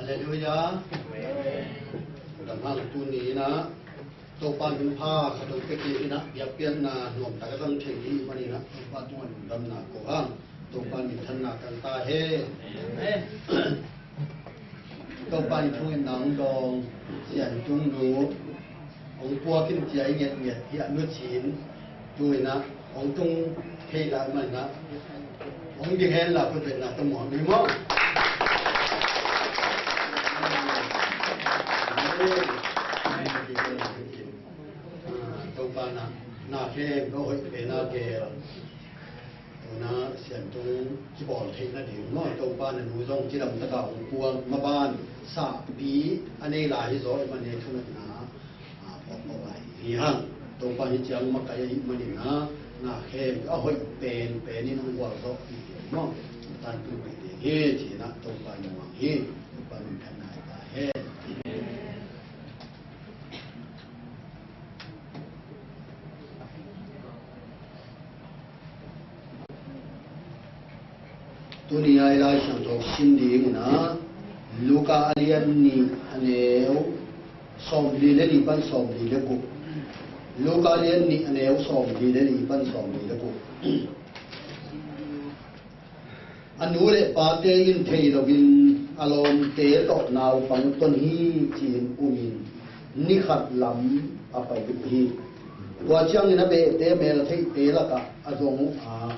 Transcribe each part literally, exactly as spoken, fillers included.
Halleluiah. Amen. Dam hang tuni in ah Topa min pha khat hong pia kik in ah, biakpiakna nuam tak a zang thei ding ahih manin ah Topa tungah lungdamna ko hang. Topa minthanna tang ta hen. Amen. Topa in thu in nang dong Sian Tung nu hong puak in ci-a i ngetnget hi a, nu Cin tu in ah hong tung thei lai man ah hong ding hen la, khut beng na tawh muang ni maw. Topa na, na khempeuh hoih pen a gel. Tuna Sian Tung kibawl theih nading maw, Topa na nu zong cidam taka hong puang maban sahpi a nei lai hi zaw ahih manin thungetna a phawk pawh lai hi hang. Topa hi ciang makaih ahih manin ah na khempeuh a hoih penpen in hong gualzawh hi maw. Tan pulpit ding hi ci-in ah Topa in hong hi. Topa min khat nai ta hen. Tuni a i Lai Siangtho sim ding in ah Luka a lian nih a neu sawmli le li pan sawmli le guk. Luka a lian nih a neu sawmli le li pan sawmli le guk. A nu le pate in thei loin a lawmte tawh naupang ton hi ci-in umin ni khat lam a pai uh hi. Tua ciangin a behte meltheihte lakah a zong uh a,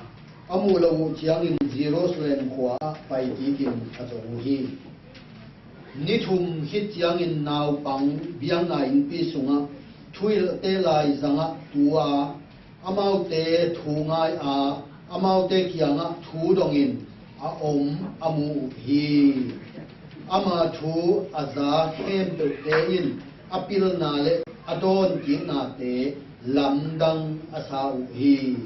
a muh loh uh ciangin Jerusalem khua ah pai kikin a zong uh hi. Ni thum khit ciangin naupang biakna innpi sungah thuhilhte laizangah tu a, amaute thu ngai a, amaute kiangah thu dongin a om a mu uh hi. Ama thu a za khempeuhte in a pilna le a dawnkiknate lamdang a sa uh hi.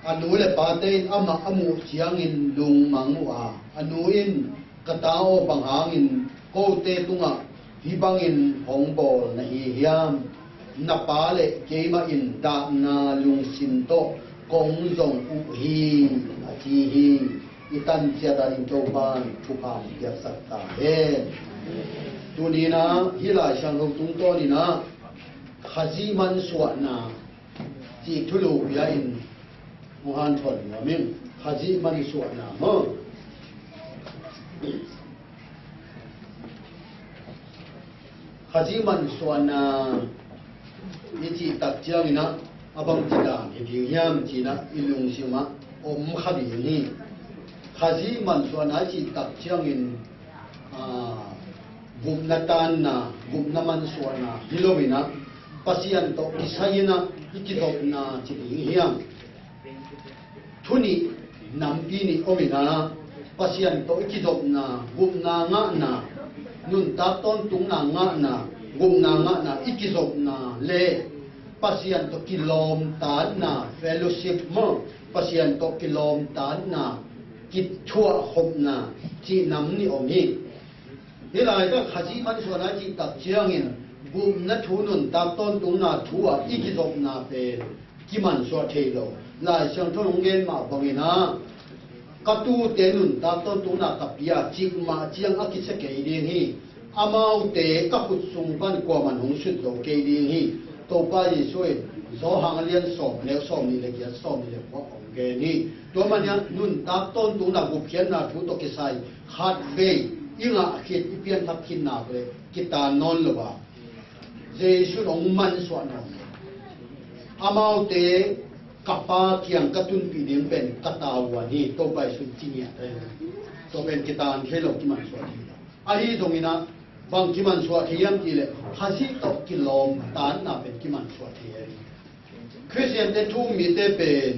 A nu le pate in amah a muh ciangin lungmang uh a, a nu in, "Ka ta aw, bang hangin kote tungah hih bangin hong bawl na hi hiam? Na pa le keimah in dahna lungsim tawh kong zong uh hi," a ci hi. I tan ciat a ding Topa'n thupha hong piaksak ta hen. Tuni-in ah hih Lai Siangtho tungtawn in ah Khazih mansuahna cih thulu bia in hong hanthawn nuam ing. Khazih mansuahna maw? Khazih mansuahna i cih tak ciangin ah a bangci dan hi ding hiam ci-in ah i lungsim ah om kha ding hi. Khazih mansuahna i cih tak ciangin, ah, gupna tanna, gupna mansuahna hi lo-in ah Pasian tawh kisai-in ah i kizopna ci ding hiam? Thu nih, nampi nih om-in ah Pasian tawh i kizopna, gupna ngahna, nuntak tawntungna ngahna, gupna ngahna i kizopna le Pasian tawh kilawmtatna, fellowship maw, Pasian tawh kilawmtatna, kithuahkhopna cih nam nih om hi. Hih laitak Khazih mansuahna i cih tak ciangin gupna thu, nuntak tawntungna thu ah i kizopna pen kimansuah thei lo. Lai Siangtho in hong gen mah bangin ah, "Ka tuute nuntak tawntungna ka pia cik mah ciang a kisia kei ding hi. Amaute ka khut sung pan kuaman hong sut zo kei ding hi." Topa Jesuh in Johan a lian sawm, neu sawmnih le giat, sawmnih le kua hong gen hi. Tua manin ah nuntak tawntungna, gupkhiatna thu tawh kisai khatvei i ngah khit, i pianthak khit nak leh kitan nawn lo a, Jesuh in hong mansuah nawn lo. Amaute ka Pa kiang ka tunpih ding pen ka tavuan hi, Topa Jesuh in ci ngiat hi. Tua pen kitan thei lo, kimansuah thei lo. Ahi zongin ah bang kimansuah thei hiam cih leh Khazih tawh kilawmtatna pen kimansuah thei hi. Khristiante, thu-um mite pen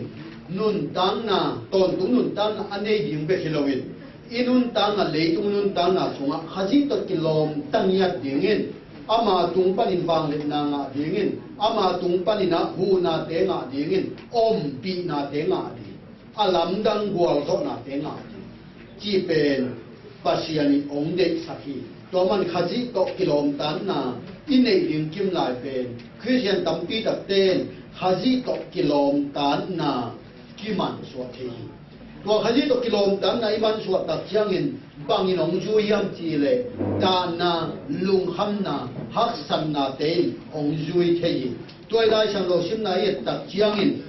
nuntakna, tawntung nuntakna a nei ding bek hi loin, i nuntakna, leitung nuntakna sungah Khazih tawh kilawmta ngiat dingin, ama tung panin vangliatna ngah dingin, ama tung panin ah huhnate ngah dingin, ompihnate ngah ding, a lamdang gualzawhnate ngah ding cih pen Pasian in hong deihsak hi. Tua man Khazih tawh kilawmtatna i neih ding kim lai pen Khristian tampi takte in Khazih tawh kilawmtatna kimansuah thei hi. Tua Khazih tawh kilawmtatna i mansuah tak ciangin bangin hong zui hiam cih leh, dahna, lungkhamna, haksatnate in hong zui thei hi. Tua i Lai Siangtho simna i et tak ciangin,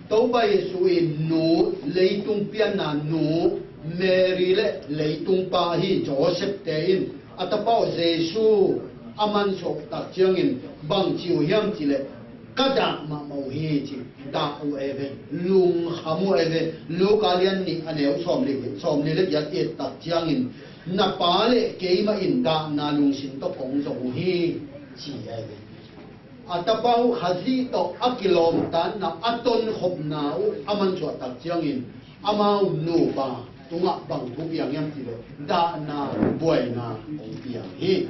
Topa Jesuh in nu, leitung pianna nu Mary le leitung pa ahi Joseph te in a tapa uh Jesuh a mansuah tak ciangin bang ci uh hiam cih leh, ka dah mahmah uh hi ci, dah uh ei ve, lungkham uh ei ve. Luka lian nih a neu sawmli, sawmli le giat i et tak ciangin, na pa le keimah in dahna lungsim tawh kong zong uh hi ci ei ve. A tapa uh Khazih tawh a kilawmtatna, a tonkhopna uh a mansuah tak ciangin amau nupa tungah bang thu piang hiam cih leh, dahna, buaina hong piang hi.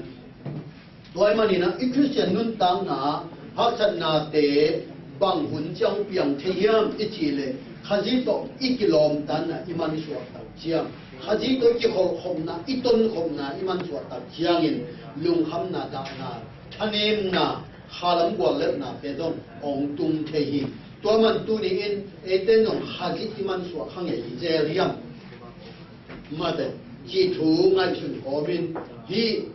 Tua ahih manin ah i Khristian nuntakna ah haksatnate bang hun ciang piang thei hiam i cih leh, Khazih tawh i kilawmtatna i mansuah tak ciang, Khazih tawh i kikholhkhopna, i tonkhopna i mansuah tak ciangin lungkhamna, dahna, thanemna, khalam guallelhnate zong hong tung thei hi. Tua man tuni-in eite zong Khazih i mansuah kha ngei hi zel hiam? Mate, cih thu ngaihsun kawmin, hih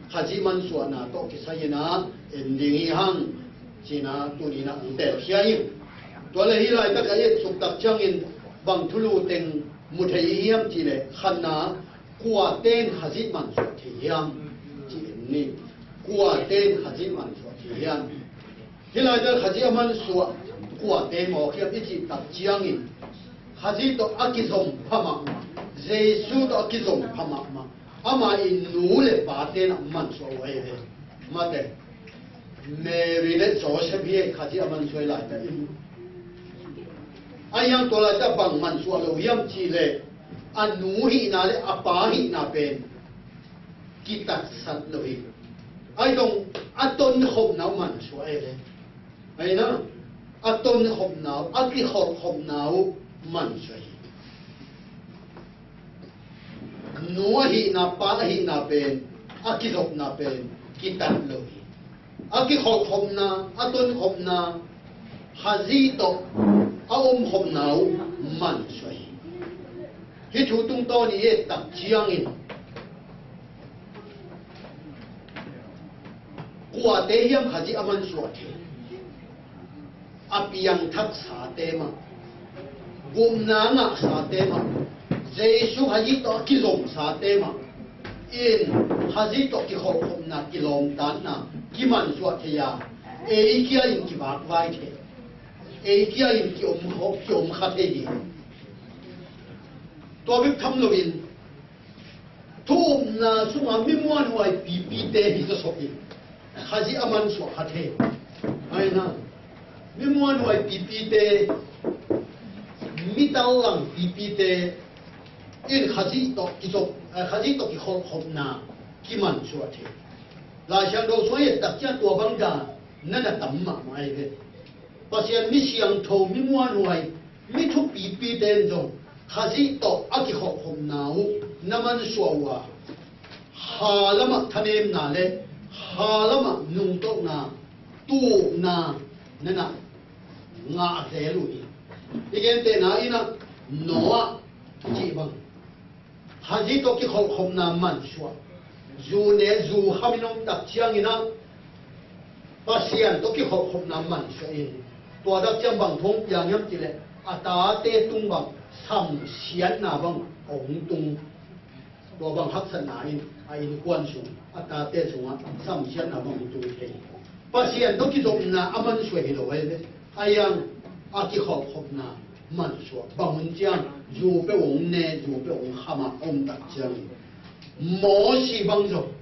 Khazih mansuahna tawh kisai-in ah en ding hi hang, ci-in ah tuni-in ah hong telkhia hi. Tua leh hih laitak a i et suk tak ciangin bang thulu teng mu thei i hiam cih leh, khatna, kuate in Khazih mansuah thei hiam, ci en ni. Kuate in Khazih mansuah thei hiam? Hih laitak Khazih a mansuah kuate mawk hiam i cih tak ciangin, Khazih tawh a kizom pha mahmah, Jesuh tawh a kizom pha mahmah, ama i nu le pate in ah mansuah uh ei ve. Mate, Mary le Joseph hi ei, Khazih a mansuah i laitak in. A hiang tua laitak bang mansuah lo hiam cih leh, a nu hihna le a pa hihna pen kitatsat lo hi. Ahi zong a tonkhopna uh mansuah ei ve. Ahi na, a tonkhopna uh, a kikholhkhopna uh mansuah hi. Nu ahihna, pa ahihna pen, a kizopna pen kitat lo hi. A kikholhkhopna, a tonkhopna, Khazih tawh a omkhopna uh mansuah hi. Hih thu tungtawn i et tak ciangin, kuate hiam Khazih a mansuah thei? A piangthaksate mah, gupna ngahsate mah, Jesuh Khazih tawh a kizomsate mah in Khazih tawh kikholhkhopna, kilawmtatna kimansuah thei a, ei kia in kivakvai thei, ei kia in kiom kha, kiom kha thei hi. Tua bek tham loin, thu upna sunga mi muanhuai pipite hi zawsop in Khazih a mansuah kha thei. Ahi na, mi muanhuai pipite, mi tallang pipite in Khazih tawh kizop, eh, Khazih tawh kikholhkhopna kimansuah thei. Lai Siangtho sung i et tak ciang tua bang dan na na tam mahmah ei ve. Pasian mi siangtho, mi muanhuai, mi thupipite in zong Khazih tawh a kikholhkhopna uh na mansuah uh a, ha lamah thanemna le ha lamah nungtolhna, tuukna na na ngah zel uh hi. I gentehna in ah Noah cih bang, Khazih tawh kikholhkhopna mansuah. Zu ne zu khamin om tak ciangin ah Pasian tawh kikholhkhopna mansuah in, tua tak ciang bang thu hong piang hiam cih leh, a tate tung bang samsiatna bang hong tung. Tua bang haksatna in a innkuan sung, a tate sungah samsiatna bang hong tung thei. Pasian tawh kizopna a mansuah hi lo ei ve. A hiang a kikholhkhopna mansuah. Bang hun ciang, zu peuh hong ne, zu peuh hong kham a om tak ciang, Mosi bang zong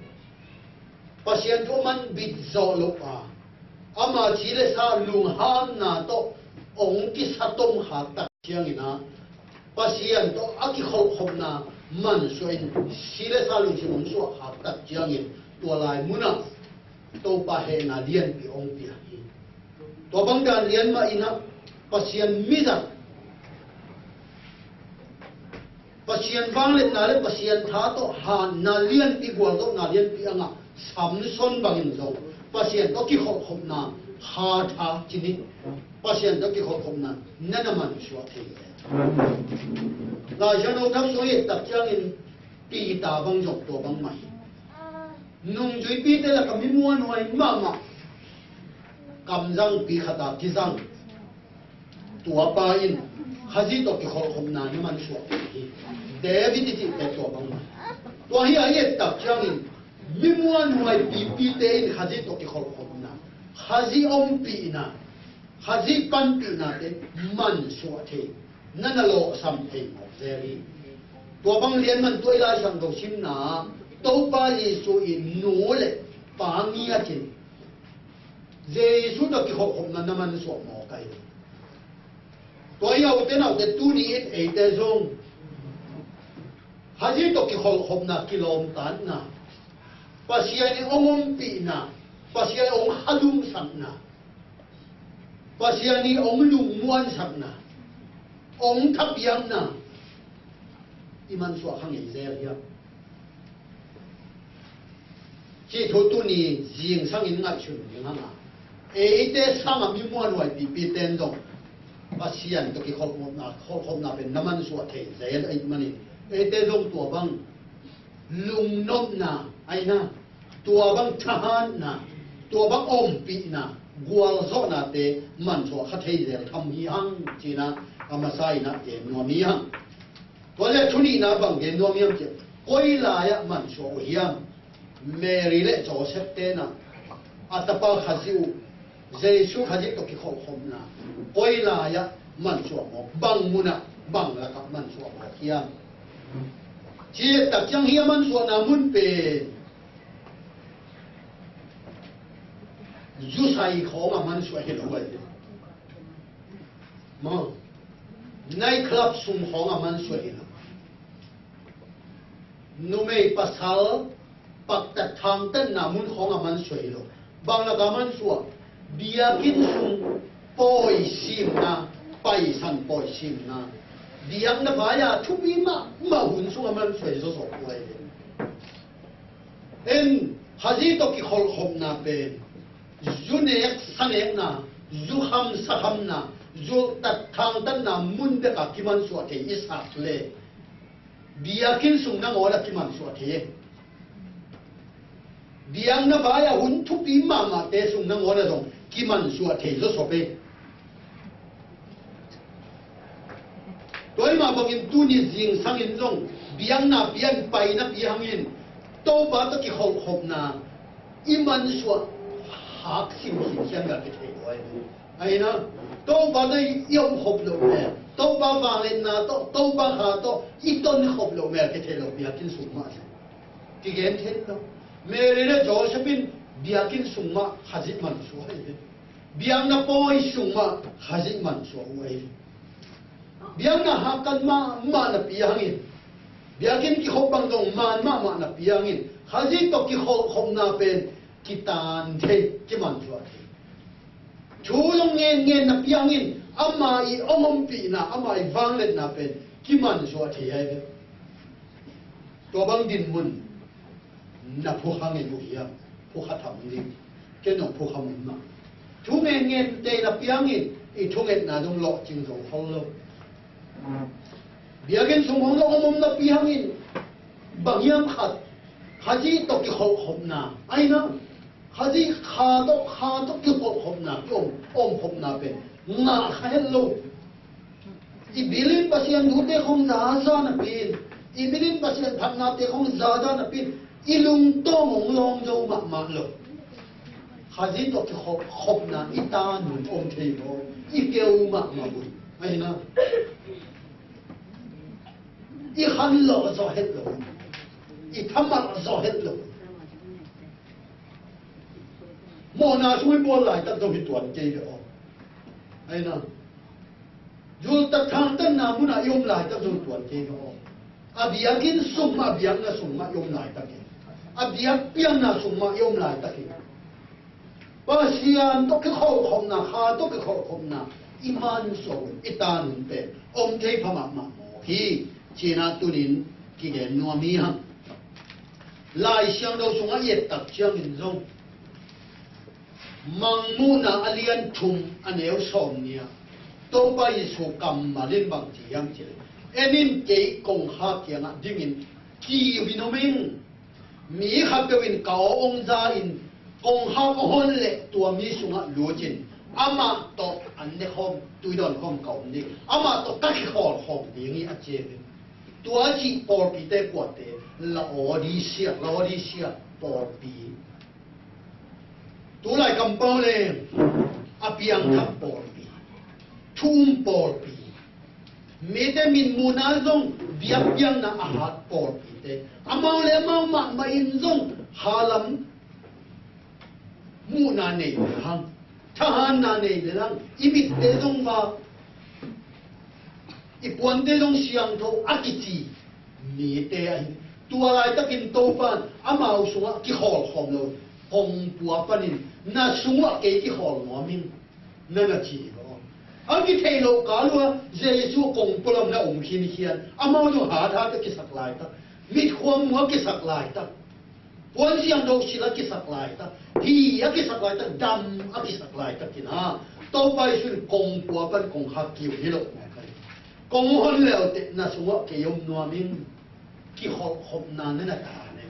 Pasian thu a man bit zawh loh a, ama ci le sa lunghamna tawh hong kisatom khak tak ciangin ah, Pasian tawh a kikholhkhopna mansuah in, si le sa lungsim hong suah khak tak ciangin, tua lai munah Topa hehna lianpi hong pia hi. Tua bang dan lian mah in ah, Pasian mizat, Pasian vangliatna le Pasian tha tawh hatna lianpi, gualzawhna lianpi a ngah Samson bangin zong Pasian tawh kikholhkhopna, kha tha cih ni, Pasian tawh kikholhkhopna na na mansuah thei. Laisiangtho thak sung i et tak ciangin Peter bang zong tua bang mah hi. Nungzuipite lakah mi muanhuai mahmah, kamzangpi khat a kizang. Tua pa in Khazih tawh kikholhkhopna na mansuah hi. David i cihte tua bang mah. Tua hi a i et tak ciangin mi muanhuai pipite in Khazih tawh kikholhkhopna, Khazih ompihna, Khazih panpihnate mansuah thei, na na lawhsam thei mawk zel hi. Tua bang lian man tua i Laisiangtho simna Topa Jesu in nu le pa ngiat in Jesu tawh kikholhkhopna na mansuah mawk ahi. Tua i aute naute tuni in eite zong Khazih tawh kikholhkhopna, kilawmtatna, Pasian in hong ompihna, Pasian in hong halumsakna, Pasian in hong lungmuansakna, hong thapiakna i mansuah kha ngei zel hiam? Cih thu tuni zingsangin ngaihsun ding hang a, eite sangah mi muanhuai pipite in zong Pasian tawh kikholhkhopna, kholhkhopna pen na mansuah thei zel ahih manin eite zong tua bang lungnopna, aina, tua bang thahatna, tua bang ompihna, gualzawhnate mansuah kha thei zel tham hi hang, ci-in a masa in a gen nuam hi hang. Tua leh thu nihna bang gen nuam hiam cih, koi lai-ah mansuah uh hiam? Mary le Joseph te'n a tapa Khazih uh, Jesu Khazih tawh kikholhkhopna koi lai-ah mansuah mawk, bang munah, bang lakah mansuah mawk hiam? Cih tak ciang hih a mansuahna mun pen zusai khawng a mansuah hi lo ahi. Maw, night club sung khawng a mansuah hi lo. Numei pasal paktat thangtatna mun khawng a mansuah hi lo. Bang lakah mansuah? Biakinn sung pawi simna, Paisan pawi simna, biakna vai-a thupi mahmah hun sungah mansuah hi zawzaw uh ahi. En, Khazih tawh kikholhkhopna pen zu nek sa nekna, zu kham sa khamna, zu tat thangtatna mun bekah kimansuah thei i sak leh biakinn sung nangawn a kimansuah thei e. Biakna vai-a hun thupi mahmahte sung nangawn a zong kimansuah thei zawsop e. Tua ahih mah bangin tuni zingsangin zong biakna pi-a in paina pi hangin Topa tawh kikholhkhopna i mansuah hak simsim siam bel kithei lo ahi. Aina, Topa tawh i omkhop loh mel, Topa vangliatna tawh, Topa kha tawh i tonkhop loh mel kithei lo, biakinn sung mah kigen thei lo. Mary le Joseph in biakinn sung mah Khazih mansuah ahi. Biakna pawi sung mah Khazih mansuah uh ahi. Biakna hahkat mahmah napi hangin, biakinn kikhop bang zong man mahmah napi hangin, Khazih tawh kikholhkhopna pen kitan thei, kimansuah thei. Thu zong ngenngen napi hangin, ama i hong ompihna, ama i vangliatna pen kimansuah thei ahi ve. Tua bang dinmun na phukha ngei uh hiam? Phukha tham ding. Ken zong phukha mun mah. Thu ngenngen tei napi hangin i thungetna zong lawhcing zo khol lo. Biakinn sung hong zong om om napi hangin, bang hiam khat, Khazih tawh kikholhkhopna, aina, Khazih kha tawh, kha tawh kikholhkhopna, kiom, omkhopna pen ngah kha het lo. I bil in Pasian thute khong zaza napi in, i bil in Pasian phatnate khong zaza napi in, i lungtawng hong lawng zo mahmah lo. Khazih tawh kikholhkhopna i tanun om thei lo, i keu mahmah un. Aina, i khanlawh zawh het lo, i thamalh zawh het lo. Mawhna sung i bawl laitak zong hi tuan kei ve aw. Aina, zul tak thangtatna munah i om laitak zong hi tuan kei ve aw. A biakinn sung mah, a biakna sung mah i om laitak hi. A biakpiakna sung mah i om laitak hi. Pasian tawh kikholhkhopna, kha tawh kikholhkhopna i mansuah un, i tanun pen om thei pha mahmah mawk hi, ci-in a tunin kigen nuam hi hang. Lai Siangtho sungah i et tak ciangin zong, Mangmuhna a lian thum a neu sawm nih ah, Topa Jesu kammal in bang ci hiam cih leh, "En in, kei kongkhak kiangah dingin kiu in om ing. Mi khatpeuh in ka aw hong za in, kongkhak hong hon leh tua mi sungah lut in, amah tawh an ne khawm, tui dawn khawm ka om ding. Amah tawh ka kikhawl khawm ding hi," a ci hi. Tua a cih pawlpite kuate? Laodicea, Laodicea pawlpi. Tulai kampau le a piangthak pawlpi, thu-um pawlpi, mite mitmuhna zong biakpiakna a hat pawlpite, amau le amau mahmah in zong halam muhna nei le hang, thahatna nei le hang, i mitte zong vak, i puante zong siangtho a kici mite ahi. Tua laitakin Topa in amau sungah kikhawl khawm lo, kongpua panin, "Na sungah kei kikhawl nuam ing," na na ci hi lo. A kithei lo kal uh a Jesu kongpua lam na om khinkhian, amau zong hathat a kisak laitak, mitkhuam muak kisak laitak, puan siangtho silh a kisak laitak, hi a kisak laitak, dam a kisak laitakin a, Topa Jesu in kongpua pan kongkhak kiu hi lo mawk ahi. "Kong hon le uh teh na sungah kei om nuam ing, kikholhkhopna na na ta ne."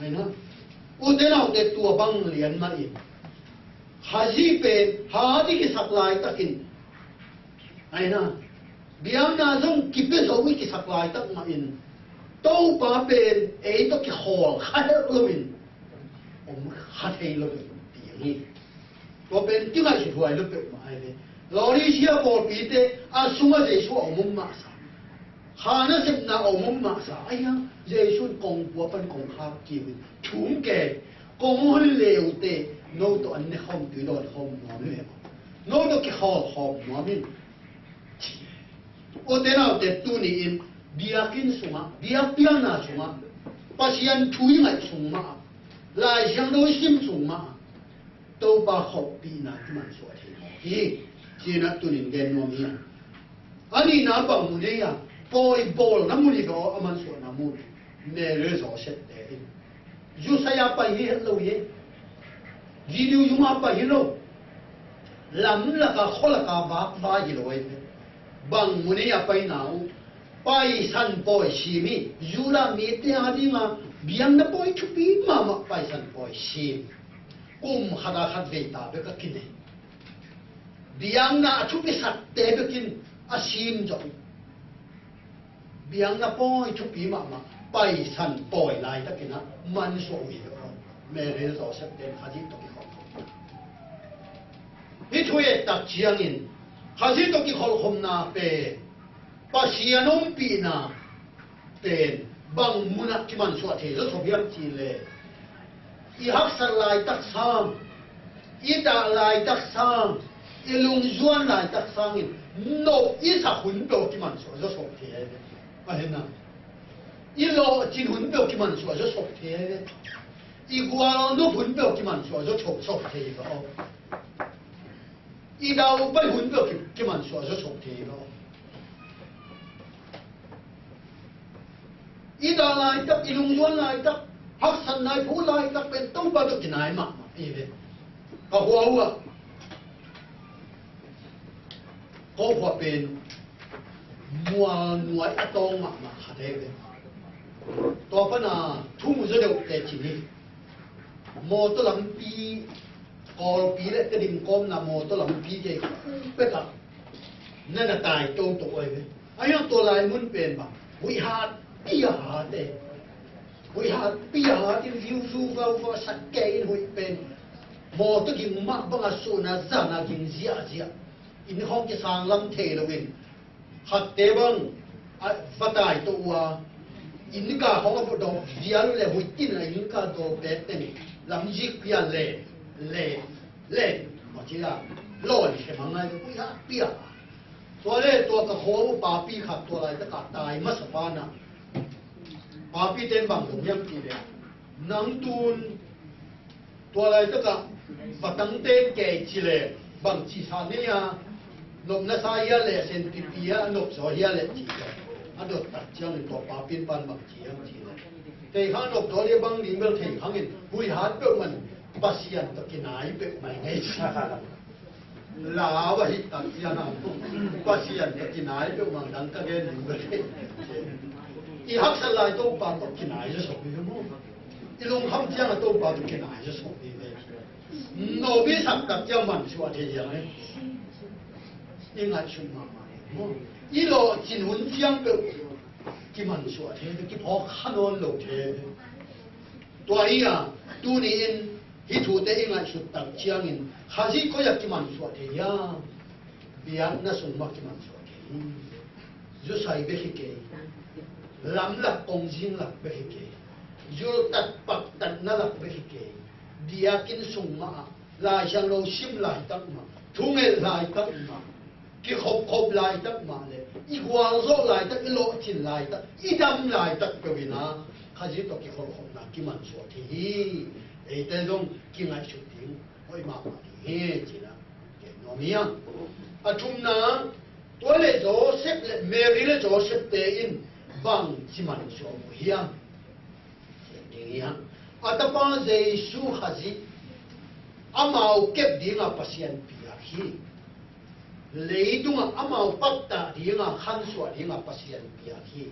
Aina, ute naute, tua bang lian mah in, Khazih pen hat i kisak laitakin, aina, biakna zong kipia zo i kisak laitak mah in, Topa pen ei tawh kikhawl kha het loin om kha thei lo ding hi. Tua pen kingaihsut huai lo peuhmah ahi ve. Laodicea pawlpite a sungah Jesu a om om mahsa, kha nasepna a om om mahsa ahi a, Jesu in kongpua pan kongkhak kiu in, "Thum kei, kong hon le uh teh no tawh an ne khawm, tui dawn khawm nuam hi ve maw? No tawh kikhawl khawm nuam ing," ci. Ute naute, tuni-in biakinn sungah, biakpiakna sungah, Pasian thu i ngaih sung mah, Lai Siangtho i sim sung mah, Topa kholhpihna kimansuah thei hi, ci-in a tunin gen nuam hi. A nihna bang mun ei a, pawi bawlna mun hi lo, a mansuahna mun. Mary Joseph te in Josiah pai hi het lo hi. Gideon zumah pai hi lo. Lamlaka khualaka vakvai hi lo ahi ve. Bang mun ei a paina uh? Paisan pawi sim hi. Judah mite a dinga biakna pawi thupi mahmah Paisan pawi sim. Kum khata khat vei ta bek a kinei. Biakna a thupisakte bekin a sim zawh. Biakna pawi thupi mahmah Paisan pawi laitakin a mansuah uh hi lo. Mary Joseph ten Khazih tawh kikholh. Hih thu i et tak ciangin Khazih tawh kikholhkhopna pen Pasian ompihna pen bang munah kimansuah thei zawsop hiam cih leh, i haksat laitak sang, i dah laitak sang, i lungzuan laitak sangin nop i sak hun peuh kimansuah zawsop thei ahi ve. Ahi na, i lawhcin hun peuh kimansuah zawsop thei ahi ve. I gualnop hun peuh kimansuah zawsop thei ve aw. I daupai hun peuh ki, kimansuah zawsop thei lo. I dah laitak, i lungzuan laitak, haksatna i phu laitak pen Topa tawh kinai mahmah hi ve. Ka khua uh ah, ko khua pen mual nuai a tawng mahmah khat hi ve. Tua pana thu mu zaw deuh teci ni. Mawtaw lampi, Kawlpi le Tedim kawmna mawtaw lampi kei pekah na na tai toto ahi ve. A hiang tua lai mun pen bang, huih hat pi a hat e. Huih hat pi a hat in viu viu vau vau sak kei in huih pen mawtaw ging mah bang a suhna zan a ging ziahziah. Inn khawng kisang lam thei lo in, khatte bang a va tai tawh uh a, innka khawng a va dawk vial uh le huih tin a innka dawl pek teng lamzik pi a len, len, len. Maw ci a, lawn khe mang ngai, huih hat pi a. Tua le tua ka khua uh papi khat tua laitak a tai masa pana, papi ten bang dong hiam ti le, nang tun tua laitakah vatangte kei ci le bang ci sa nei a, nopna sa hia le, senpipi a nop zaw hia le ci le, a dot tak ciangin tua papi in pan bang ci hiam ci le, thei khang nop zaw le bang ding bel thei khangin huih hat peuhmah in Pasian tawh kinai peuhmah in ngei ci. Lau a hih tak ciangin Pasian tawh kinai peuhmah dang ka gen ding bel, i haksat lai Topa tawh kinai zaw sawm ding maw? I lungkham ciangin Topa tawh kinai zaw sawm ding bel. Nobi sak tak ciang mansuah thei hiang e. I ngaihsut mahmah e maw? I lawhcin hun ciang peuh kimansuah thei, kiphawk kha nawn lo thei. Tua hi a, tuni-in hih thute i ngaihsut tak ciangin Khazih koi-ah kimansuah thei hiam? Biakna sung mah kimansuah thei hi. Zusai bek hi kei. Lamlak kongzing lak bek hi kei. Zultat paktatna lak bek hi kei. Biakinn sung mah ah, Lai Siangtho sim laitak mah, thunget laitak mah, kikhopkhop laitak mah le i gualzawh laitak, i lawhcin laitak, i dam laitak peuh in a, Khazih tawh kikholhkhopna kimansuah thei hi. Eite zong kingaihsut ding hoih mahmah ding hi, ci-in a gen nuam hi hang. A thumna, tua le Joseph le Mary le Joseph te in bangci mansuah uh hiam? Ding hi hang. A tapa Jesu Khazih amau kep dinga Pasian piak hi. Leitungah amau pattah dinga, khansuah dinga Pasian piak hi.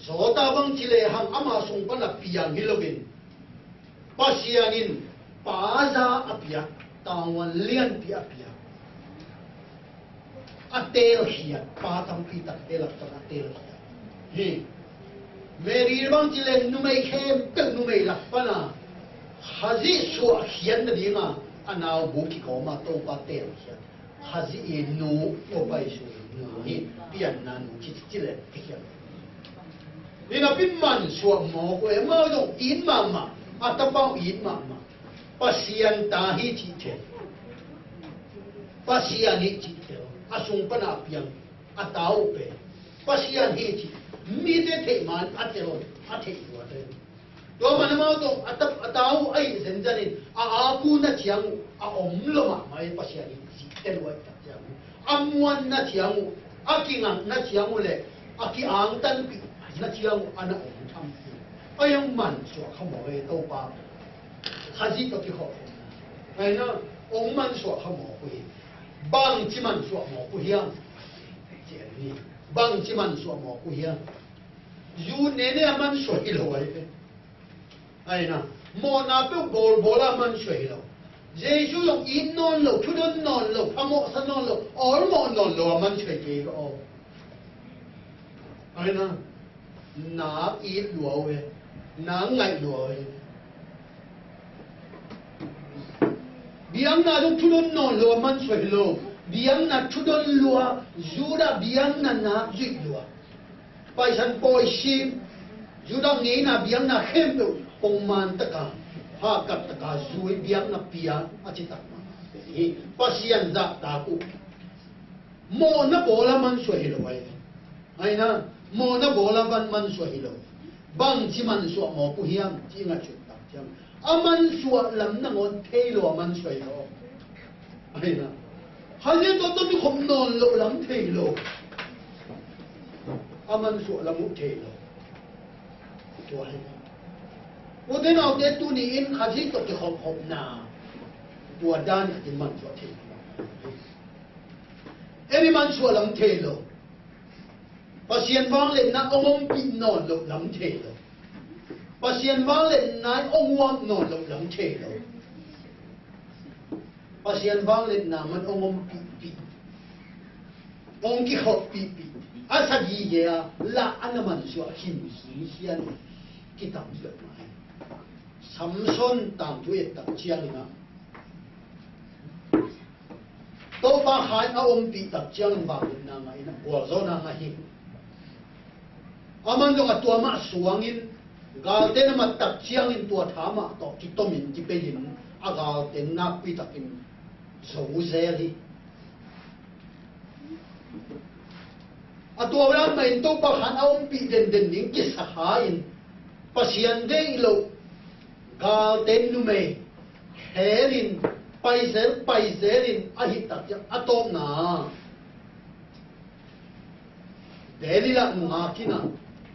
Zawta bangci lehang ama sung pana piang hi loin, Pasian in Pa za a piak, tavuan lianpi a piak. A teelkhiat, pa tampi takte lak pan a teelkhiat hi. Mary bangci le numei khempeuh numei lak pana Khazih suahkhiat nadinga a naubu kikawma Topa teelkhiat. Khazih i nu, Topa Jesu i nu hi, pianna nu ci, ci le kikhiat. Hi napi mansuah mawk uh e, amau zong it mahmah, a tapa uh it mahmah. Pasian ta hi cih thei. Pasian hi cih thei. A sung pana piang, a ta uh pen Pasian hi cih mite theih man a tel, a theih lua tel. Tua man amau tawh a ta, a ta uh ahih zenzen in a aak uh na ciang uh a om lo mahmah e, Pasian hi cih tel uh ahih tak ciang uh, a muanna ciang uh, a kingakna ciang uh le a ki-angtanpihna ciang uh a na om tham hi. A hong mansuah kha mawk e, Topa Khazih tawh kikhawh. Ahi na, hong mansuah kha mawk uh hi. Bangci mansuah mawk uh hiam? Bangci mansuah mawk uh hiam? Zu nene a mansuah hi lo ahi ve. Ahi na, mawhna peuh bawlbawl a mansuah hi lo. Jesu zong it nawn lo, thudon nawn lo, phamawhsa nawn lo, awlmawh nawn lo a mansuah hi kei ve aw. Ahi na, na it lua uh e, na ngaih lua uh e. Biakna zong thudon nawn lo a mansuah hi lo. Biakna thudon lua, Judah biakna na zuih lua. Paisan pawi sim, Judah ngeina biakna khempeuh pongman taka, hahkat taka zui, biakna pia a citak mah hi. Pasian zahtak uh. Mawhna bawl a mansuah hi lo ahi. Ahi na, mawhna bawl a van mansuah hi lo. Bangci mansuah mawk uh hiam, ci ngaihsut tak ciang, a mansuah lam nangawn thei lo a mansuah hi lo. Ahi na, Khazih tawh tawh kikhop nawn loh lam thei lo. A mansuah lam uh thei lo. Tua hi. Ute naute, tuni-in Khazih tawh kikhopkhopna tua dan khatin mansuah thei lo. Ei mansuah lam thei lo. Pasian vangliatna hong ompih nawn loh lam thei lo. Pasian vangliatna hong uap nawn loh lam thei lo. Pasian vangliatna man hong ompihpih, hong kikhoppihpih, a sagige a lah a na mansuah khin hi hian kitam sia mah hi. Samson tangthu et tak ciangin ah, Topa kha in a ompih tak ciangin vangliatna ngah in a gualzawhna ngah hi. Aman zong a tua mah suangin, galte na mat tak ciangin tua tha mah tawh kitomin kipeiin a galte nakpi takin zo zel hi. A tua lam mah in Topa kha in a ompih denden ding kisa kha in, Pasian deih loh galte numei khelin, paizel paizelin a hih tak ciang a tawpna Delila nungak in ah,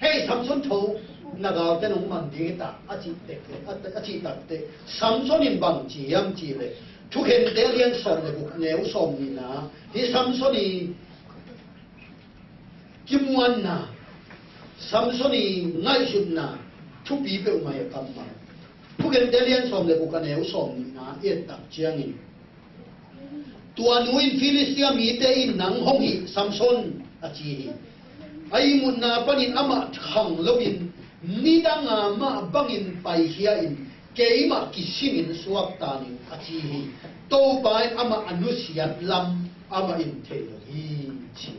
"Hei Samson, tho, na galte nong man ding hi ta," a cih tek, a, a cih tak teh, Samson in bang ci hiam cih leh, Thukhente a lian sawm le guk, a neu sawm nihna, hih Samson i kimuanna, Samson i ngaihsutna thupi peuhmah hi a kammal. Thukhente a lian sawm le guk, a neu sawm nihna i et tak ciangin, tua nu in, Filistia mite in nang hong hih, Samson, a ci hi. A ihmutna panin amah khang loin, nidanga mah bangin paikhia in, keimah kisingin suakta ning, a ci hi. Topa in amah a nusiat lam amah in thei lo hi, ci.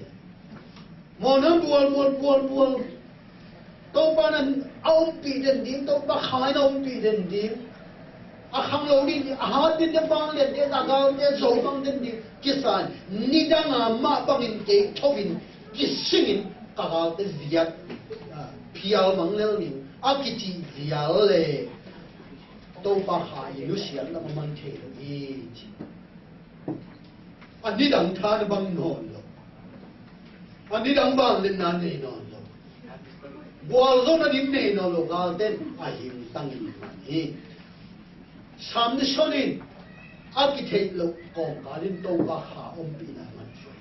Mawhna bual, bual, bual, bual. Topa in a ompih den ding, Topa Kha in a ompih den ding. A khang lo ding, a hat den ding, vanglian ding, a galte zo mang den ding. Kisa in, nidanga mah bangin kei tho in, kisingin ka galte ziat, ah, phial mang lel ding, a kicih zial le Topa Kha i nusiat lam a man thei lo hi, ci. A nidang tha na bang nawn lo. A nidang vangliatna nei nawn lo. Gualzawhna ding nei nawn lo. Galte in a hing tangin man hi. Samson in a kitheih loh kawmkal in Topa Kha ompihna man hi.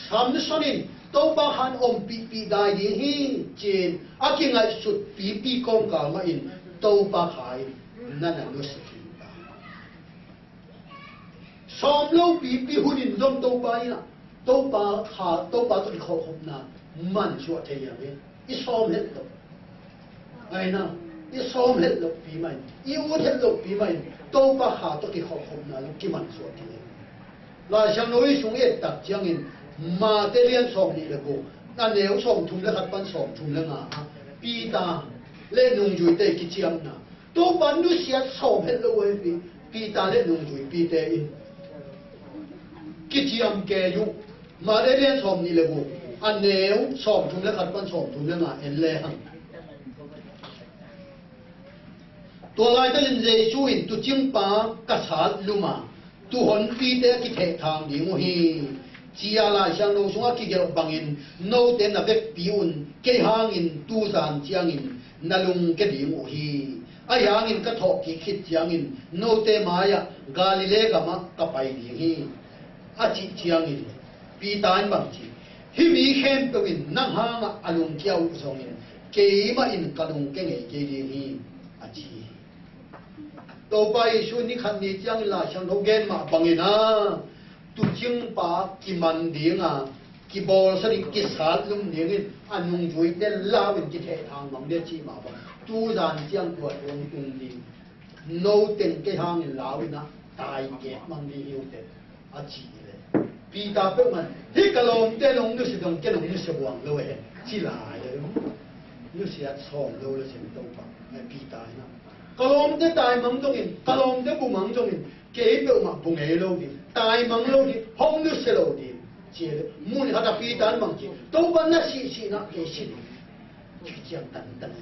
Samson in Topa Kha in ompihpih dai ding hi, ci-in a kingaihsut pipi kawmkal mah in Topa Kha in na na nusia khin ta. Sawm lopi pi hun in zong Topa in ah, Topa Kha, Topa tawh i khawlkhopna mansuah thei hiam e? I sawm het loh. Ai na, i sawm het lohpi mah in, i ut het lohpi mah in, Topa Kha tawh i khawlkhopna zong kimansuah thei hiam? Lai Siangtho i sung i et tak ciangin, Mate lian sawm nih le guk, a neu sawm thum le khat pan sawm thum le nga ah, Peter le nungzuite kiciamna, Topa nusiat sawm het lo uh hi. Peter le nungzuipite in kiciam kei uh. Mate lian sawm nih le guk, a neu sawm thum le khat pan sawm thum le nga en le hang. Tua laitakin Jesu in, "Tuucingpa ka sat lum a, tuuhonpite a kithehthang ding uh hi," ci-a Lai Siangtho sungah kigelh bangin, note na vekpi un, kei hangin tuzan ciangin na lungke ding uh hi. Ahi hangin ka thawhkik khit ciangin note mai-ah Galilee gamah ka pai ding hi, a cih ciangin Peter in bang ci? "Hih mi khempeuh in nang hangah a lungkia uh zongin keimah in ka lungke ngei kei ding hi," a ci hi. Topa Jesu in ni khat ni ciangin Lai Siangtho gen mah bangin ah, tuucingpa kiman ding a, kibawlsa ding, kisat lum dingin a nungzuite lau in kithehthang mang ding a cih mah bang, tuzan ciang tua hong tung ding. Note in kei hangin lau in ah tai kek mang ding hi uh teh, a cih leh, Peter peuhmah in, "Hih ka lawmte nong nusia dong ken nong nusia buang lo e," ci lai e. Nusiat sawm lo le cin Topa, eh, Peter in ah, "Ka lawmte taimang zongin, ka lawmte bumang zongin, kei peuhmah bu ngei lo ding, taimang lo ding, hong nusia lo ding," ci leh, mun khat ah Peter in bang ci? "Topa, na sih sihna kei si ding." Kiciam tantan.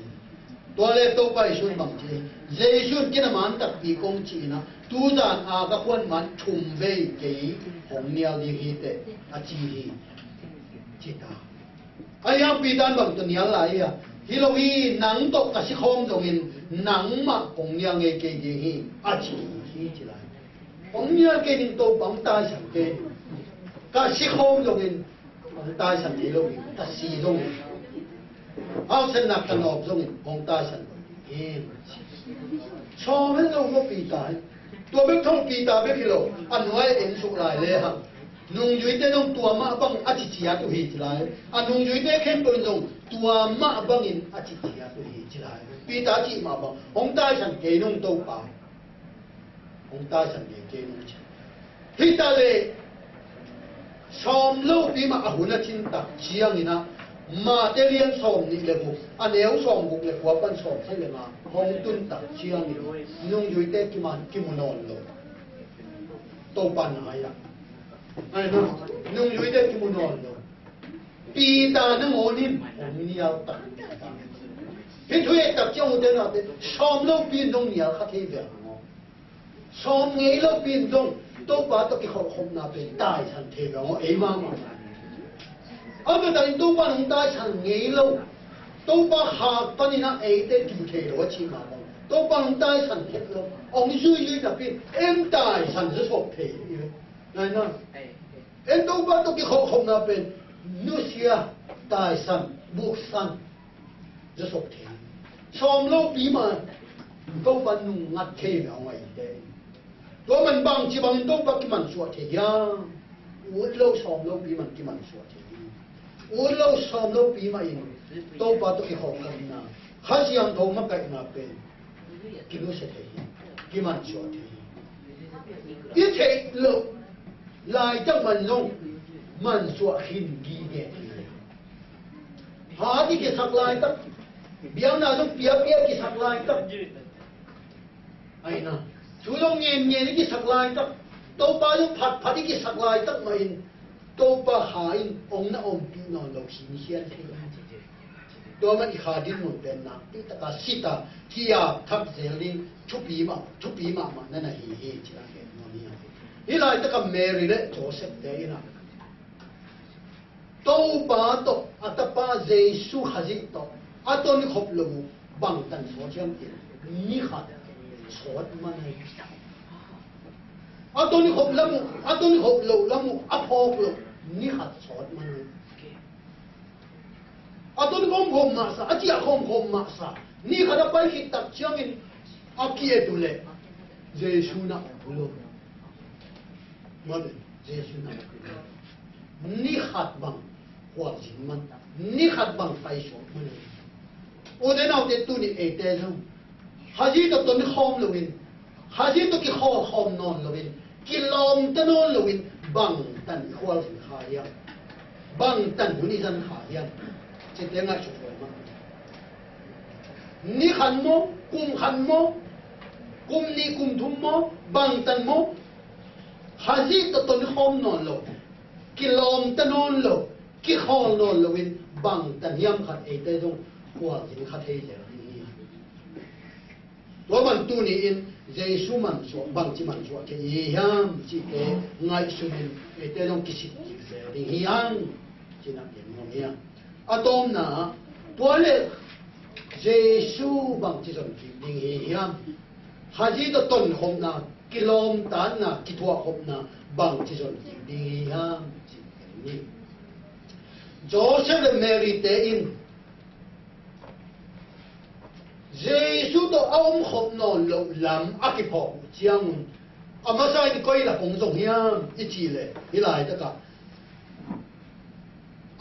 Tua leh Topa Jesu in bang ci? Jesu in, "Ken a man takpi kong cih in ah, tuzan a ka khuan man thum vei kei hong nial ding hi teh," a ci hi, ci ta. Ahi hang Peter in bang tawh nial lai hi a? "Hi lo hi, nang tawh ka si khawm zongin nangmah kong nial ngei kei ding hi," a ci hi, ci lai. "Hong nial kei ning Topa, hong taisan kei ning. Ka si khawm zongin hong taisan ngei lo hi, ka si zongin, hausanna ka nawk zongin hong taisan lo hi." Sawm het lo maw Peter hi. Tua bek tho, Peter bek hi lo, a nuai en suk lai le hang, nungzuite zong tua mah bangin a ci ciat uh hi ci lai. A nungzuite khempeuh in zong tua mah bangin a ci ciat uh hi ci lai. Peter cih mah bang, "Hong taisan kei nung Topa, hong taisan kei nung," ci. Hi ta leh, sawm lopi mah a hun a cin tak ciangin ah, Mate lian sawm nih le guk, a neu sawm guk le kua pan sawm sagih le nga hong tun tak ciangin, nungzuite kiman kimu nawn lo. Topa nai-ah, ai na, nungzuite kimu nawn lo. Peter nangawn in hong nial tak. Hih thu i et tak ciang ute naute, sawm lopi in zong nial kha thei ve hang aw. Sawm ngei lopi in zong Topa tawh kikhawlkhopna pen taisan thei ve hang aw, ei mahmah. A tua takin Topa in hong taisan ngei lo, Topa Kha panin ah eite tu thei lo a cih mah bang, Topa hong taisan het lo, hong zuizui napi, en taisan zawsop thei hi. Nai na. En Topa tawh kikholhkhopna pen nusia, taisan, buksan zawsop thei. Sawm lopi mah Topa nungngat thei mah hong aite. Tua man bangci bangin Topa kimansuah thei hiam? Ut lo sawm lopi man kimansuah thei hi. Ut lo sawm lopi mah in Topa tawh kikholhkhopna, Kha Siangtho makaihna pen kinusia thei hi, kimansuah thei hi. I theih loh laitak man zong mansuah khin gige hi. Hat i kisak laitak, biakna zong piapia i kisak laitak, aina, thu zong ngenngen i kisak laitak, Topa zong phatphat i kisak laitak mah in Topa Kha in hong na ompih nawn lo khinkhian thei. Tua mah i Kha dinmun pen nakpi taka sit a, ki-ap thak zel ding thupi mah, thupi mahmah na na hi hi, ci a gen nuam hi. Hih laitaka Mary le Joseph te in a Topa tawh a tapa Jesu Khazih tawh a tonikhop loh uh bangtan sawt hiam cih leh, ni khat sawt man hi. A tonikhop lam uh, a tonikhop loh lam uh a phawk loh ni khat sawt man hi. A tonikhawm khawm mahsa, a ciah khawm khawm mahsa, ni khat a pai khit tak ciangin a ki-et uh leh Jesu na a lo. Mate, Jesu na ni khat bang khualzin man, ni khat bang paisuak man. Ute naute, tuni eite zong Khazih tawh tonikhawm loin, Khazih tawh kikhawlkhawm nawn loin, kilawmta nawn loin, bangtan i khualzin kha hiam? Bangtan hun i zan kha hiam? Cihte ngaihsut huai mah. Ni khat maw, kum khat maw, kum nih kum thum maw, bangtan maw, Khazih tawh tonikhawm nawn lo, kilawmta nawn lo, kikhawl nawn loin bangtan hiam khat eite zong khualzin kha thei zel ding hi. Tua bang tuni-in Jesu mansuah, bangci mansuah kei hi hiam cihte ngaihsunin eite zong kisik kik zel ding hi hang, ci-in a gen nuam hi hang. A tawpna, tua leh Jesu bangci zon kik ding hi hiam? Khazih tawh tonkhopna, kilawmtatna, kithuahkhopna bangci zon kik ding hi hiam? Ci-in gen ni. Joseph le Mary te in Jesu tawh a omkhop nawn loh lam a kiphawk uh ciangun, a masa in koi lak hong zong hiam i cih leh, hih laitakah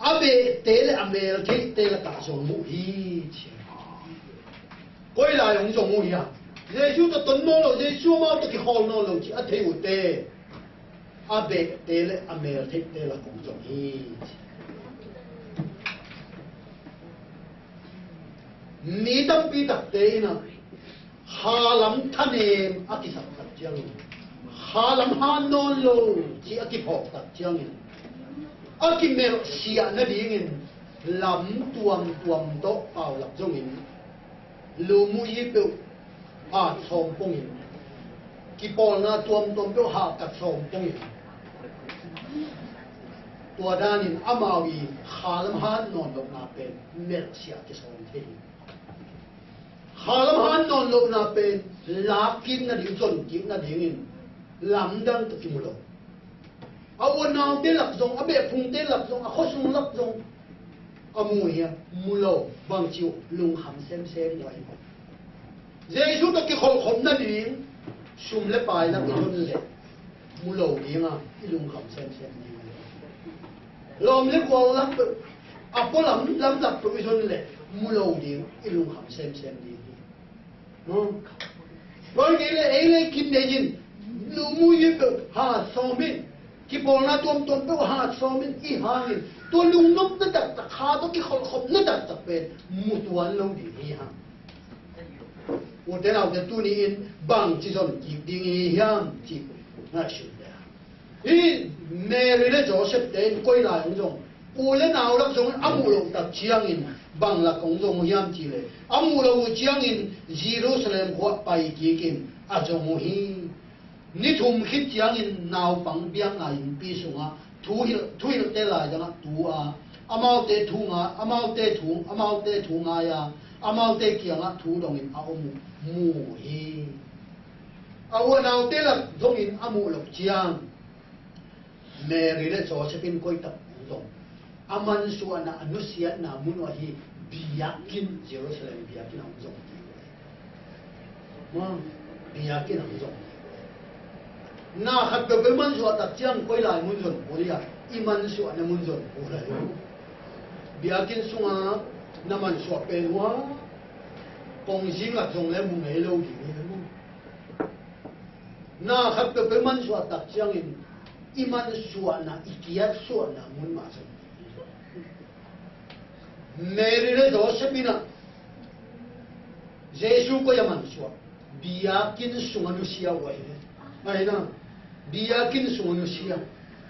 a behte le a meltheihte lakah zong uh hi, ci. Koi lai hong zong uh hiam? Jesu tawh ton nawn lo, Jesu amau tawh kikhawl nawn lo cih a thei uhte a behte le a meltheihte lak hong zong hi, ci. Mi tampi takte in a, khalam thanem a kisak tak ciangin, khalam han nawn lo cih a kiphawk tak ciangin, a kimelhsiah nadingin lam tuamtuam tawh paulap zongin, lumuyi peuh hat sawm pongin, kipawlna tuamtuam peuh hat kat sawm pongin, tua danin amau i khalam han nawn lohna pen melhsiah kisawm thei hi. Khalam han nawn lohna pen lakkik nading, zonkik nadingin lamdang tawh kimu lo. A unaute lak zong, a behphungte lak zong, a khuasung lak zong a mu hi a, mu lo, bangci uh, lungkham semsem uh ahi. Jesu tawh kikholhkhop nading sum le pai lak i zon leh mu lo ding a, i lungkham semsem ding a. Lawm le gual lak peuh, a pualam lam lak peuh i zon leh mu lo ding, i lungkham semsem ding hi. Tua hi kei leh ei le ei kim nei in, lumuyi peuh hat sawm in, kipawlna tuamtuam peuh hat sawm in i hang in, tua lungnopna taktak, kha tawh kikholhkhopna taktak pen mu tuan lo ding hi hang. Ute naute, tuni-in bangci zon kik ding i hiam cih ngaihsun le hang. Hih Mary le Joseph te in koi lai hong zong, u le nau lak zong a muh loh tak ciangin bang lak hong zong uh hiam cih leh, a muh loh uh ciangin Jerusalem khua pai kikin a zong uh hi. Ni thum khit ciangin naupang biakna innpi sungah thuhilh, thuhilhte laizangah tu a, amaute thu ngai, amaute thu, amaute thu ngai a, amaute kiangah thu dongin a om uh mu uh hi. A u a naute lak zongin a muh loh ciang, Mary le Joseph in koi tak zong a mansuahna, a nusiatna mun uh ahi biakinn, Jerusalem biakinn ah hong zong kik uh hi. Biakinn ah hong zong kik uh hi. Na khat peuhpeuh mansuah tak ciang koi lai mun zon kul hi a, i mansuahna mun zon kul hi. Biakinn sungah na mansuah pen uh a, kongzing ah zong le mu ngei lo ding hi. Na khat peuhpeuh mansuah tak ciangin i mansuahna, i kiatsuahna mun mah zong. Mary le Joseph in ah Jesu koi a mansuah, biakinn sungah nusia uh ahi. Ahi na, biakinn sungah nusia.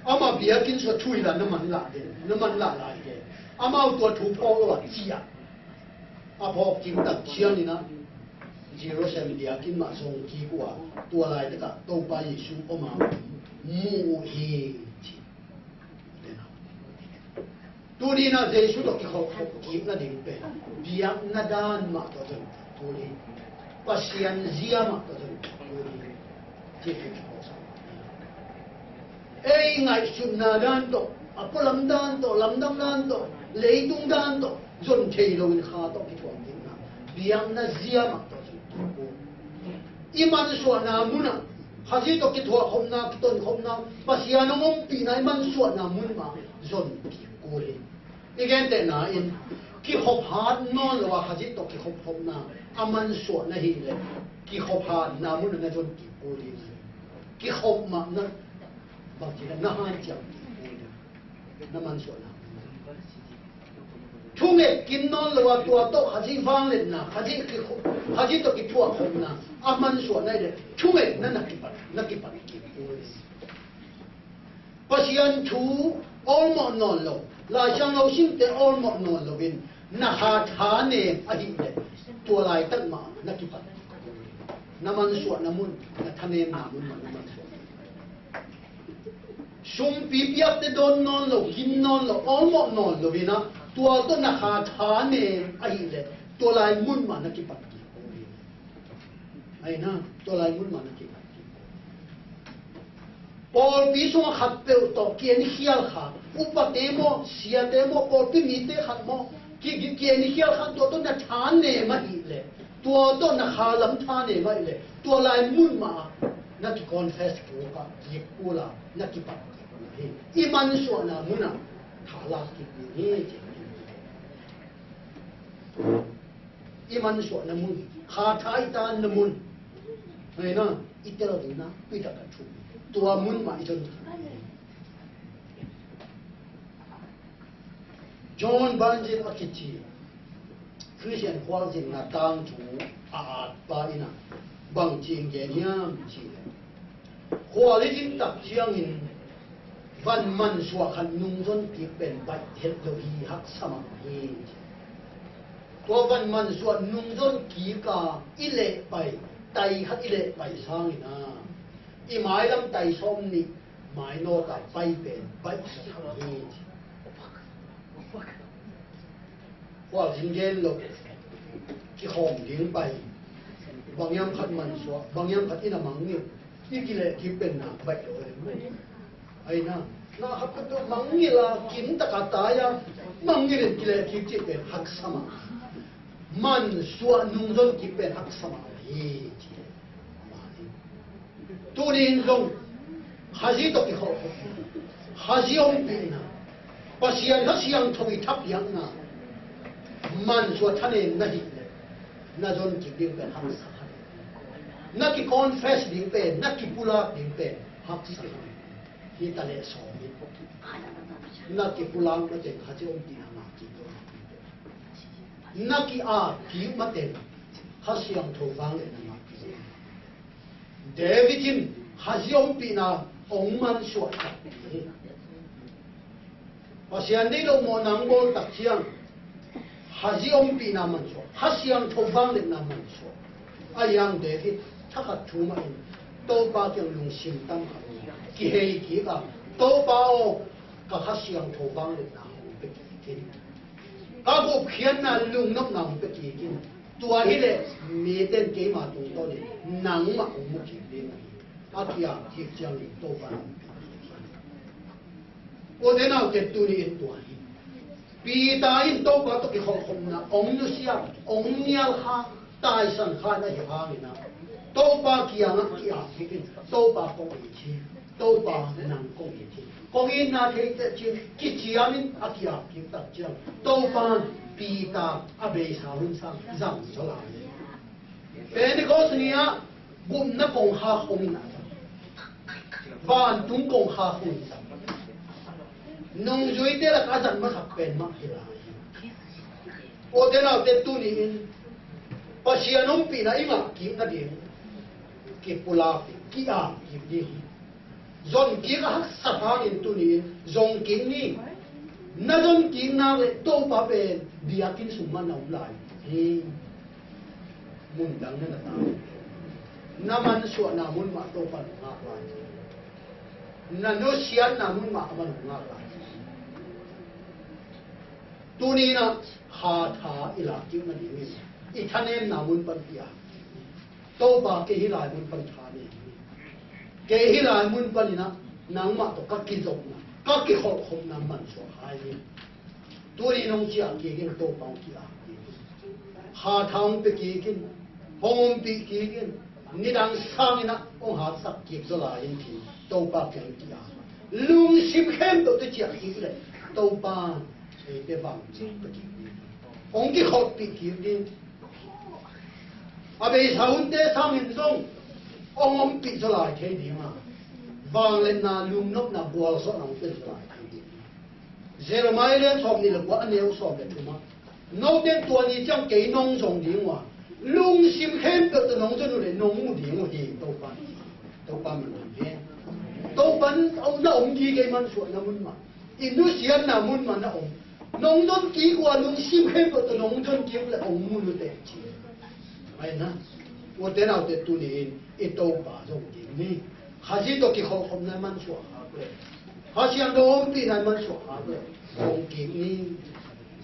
Amah biakinn sungah thu hi la na manlah den, na manlah lai den. Amau tua thu phawk lo a ciah. A phawk kim tak ciangin ah Jerusalem biakinn mah zong kik uh a, tua laitakah Topa Jesu om a mu uh hi, ci. Tuni in ah Jesu tawh kikhop kikna ding pen biakna dan mah tawh zong kul hi. Pasian zia mah tawh zong kul hi. Ei ngaihsutna dan tawh, a pualam dan tawh, lamdang dan tawh, leitung dan tawh zon thei loin Kha tawh kithuah dingin ah biakna zia mah tawh zong kul hi. I mansuahna munah Khazih tawh kithuahkhopna, kitonkhopna, Pasian hong ompihna i mansuahna mun mah zon kik kul hi. I gentehna in, kikhop hat nawn lo a Khazih tawh kikhopkhopna a mansuah na hih leh, kikhop hatna munah na zon kik kul ding hi. Kikhop mah na, bangci na hanciam kik kul ding, na mansuahna. Thunget kim nawn lo a tua tawh Khazih vangliatna, Khazih kikhop, Khazih tawh kithuahkhopna a mansuah na hih leh, thungetna na kipat, na kipat kik kul ding. Pasian thu awlmawh nawn lo, Lai Siangtho simte awlmawh nawn loin na kha thanem ahih leh, tua laitak mah na kipat. Na mansuahna mun, na thanemna mun mah na mansuah. Sumpi piakte dawn nawn lo, kim nawn lo, awlmawh nawn loin ah, tua tawh na kha thanem ahih leh, tua lai mun mah na kipat. Ahi na, tua lai mun mah na kipat. Pawlpi sungah khatpeuh tawh ki-enkhial kha, upate maw, siate maw, pawlpi mite khat maw, ki, ki, ki-enkhial kha, tua tawh na thanem ahih leh, tua tawh na khalam thanem ahih leh, tua lai mun mah na ki-confess kik uh a, kik uh a, na kipat kik uh hi. I mansuahna munah thalak kik ding hi, ci. I mansuahna mun, kha tha i tanna mun, ngaihna, i tel dingna, i takah thu, tua mun mah i zon. John Bunyan a kici Khristian khualzinna tangthu a atpa in ah bangci in gen hiam cih leh, khual i zin tak ciangin van mansuah khat nungzon kik pen baih het lo hi, haksa mah hi. Tua van mansuah nungzon kik a i lehpai, tai khat i lehpai sangin ah, i mailam tai sawm nih mainawt a pai pen baihsa tham hi. Khualzin gen lo, kikhawm ding pai. Bang hiam khat mansuah, bang hiam khat in a mangngilh, i kilehkik pen na baih lo. Ahi na, na khat khat mangngilh a, kim taka tai a, mangngilh in kilehkik cih pen haksa mah. Mansuah nungzon kik pen haksa mah hi, ci. Tuni in zong Khazih tawh kikhawm, Khazih ompihna, Pasian Kha Siangtho i thapiakna, mansuah thanem na hih leh, na zon kik ding pen haksa khat. Na ki-confess ding pen, na kipulak ding pen haksa khat. Hi ta leh sawm hi. Na kipulak mateng Khazih ompihna ngah kik ding. Na ki-ap kik mateng Kha Siangtho vangliatna ngah kik ding. David in Khazih ompihna hong mansuah tak hi. Pasian deih loh mawhna hong bawl tak ciang Khazih ompihna mansuah, Kha Siangtho vangliatna mansuah. Ahi hang David thakhat thu mah in, Topa kiang lungsim tam khat kihei kik a, Topa aw, ka Kha Siangtho vangliatna hong pia kik in. Ka gupkhiatna lungnopna hong pia kik in. Tua hi leh mite in keima tungtawnin nangmah hong mu kik ding uh hi. A ki-ap kik ciangin Topa in hong pia kik hi. Ute naute, tuni in tua hi. Peter in Topa tawh kikholhkhopna hong nusia, hong nial kha, taisan kha na hi hangin ah, Topa kiangah ki-ap kik in, Topa kong it hi, Topa nang kong it hi, kong itna thei teh ci-in kiciamin a ki-ap kik tak ciang, Topa in Peter a beisa hun sang zang zaw lai hi. Pentecost ni-ah gupna kongkhak hong in a zang. Vantung kongkhak hong in zang. Nungzuite lakah a zat masak pen mah hi lai hi. Ute naute, tuni in Pasian ompihna i ngah kik nading kipulak, ki-ap kik ding hi. Zon kik a haksa hangin tuni in zong kik ni. Na zon kik nak leh Topa pen biakinn sung mah na om lai hi. Mun dang na na ta. Na mansuahna mun mah Topa in hong ngak lai hi. Na nusiatna mun mah amah in hong ngak lai hi. Tuni in ah hatha i lak kik nadingin i thanemna mun pan ki-ap. Topa, kei hih lai mun pan tha nei hi. Kei hih lai mun panin ah nangmah tawh ka kizopna, ka kikholhkhopna mansuah kha in. Tuni in hong ciah kik in, Topa hong ki-ap kik in. Hatha hong pia kik in, hong ompih kik in. Nidang sangin ah hong hatsak kik zaw lai in ci-in Topa kiang ki-ap. Lungsim khempeuh tawh ciah kik leh Topa in eite vanglian pia kik ding, hong kikholhpih kik ding. A beisa hunte sangin zong hong ompih zaw lai thei ding a, vangliatna, lungnopna, gualzawhna hong pia zaw lai thei ding. Jeremiah lian sawmnih le kua, a neu sawm le thum ah, note in tua ni ciang kei nong zong ding uh a, lungsim khempeuh tawh nong zon uh leh nong mu ding uh hi, Topa in. Topa min thang hen. Topa in na om kik ei, mansuahna mun mah, i nusiatna mun mah na om. Nong zon kik uh a, lungsim khempeuh tawh nong zon kik uh leh hong mu uh teh ci. Ahi na, ute naute, tuni in i Topa zong kik ni. Khazih tawh kikholhkhopna i mansuah khak leh, Kha Siangtho ompihna i mansuah khak leh, zong kik ni.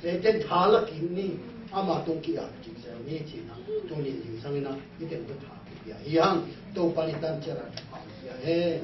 Eite in tha la kik ni. Ama tung ki-ap kik zel ni ci-in ah, tuni in zingsang in ah i teng tawh tha kipia hi hang. Topa in i tan ciat a tha kipia hen.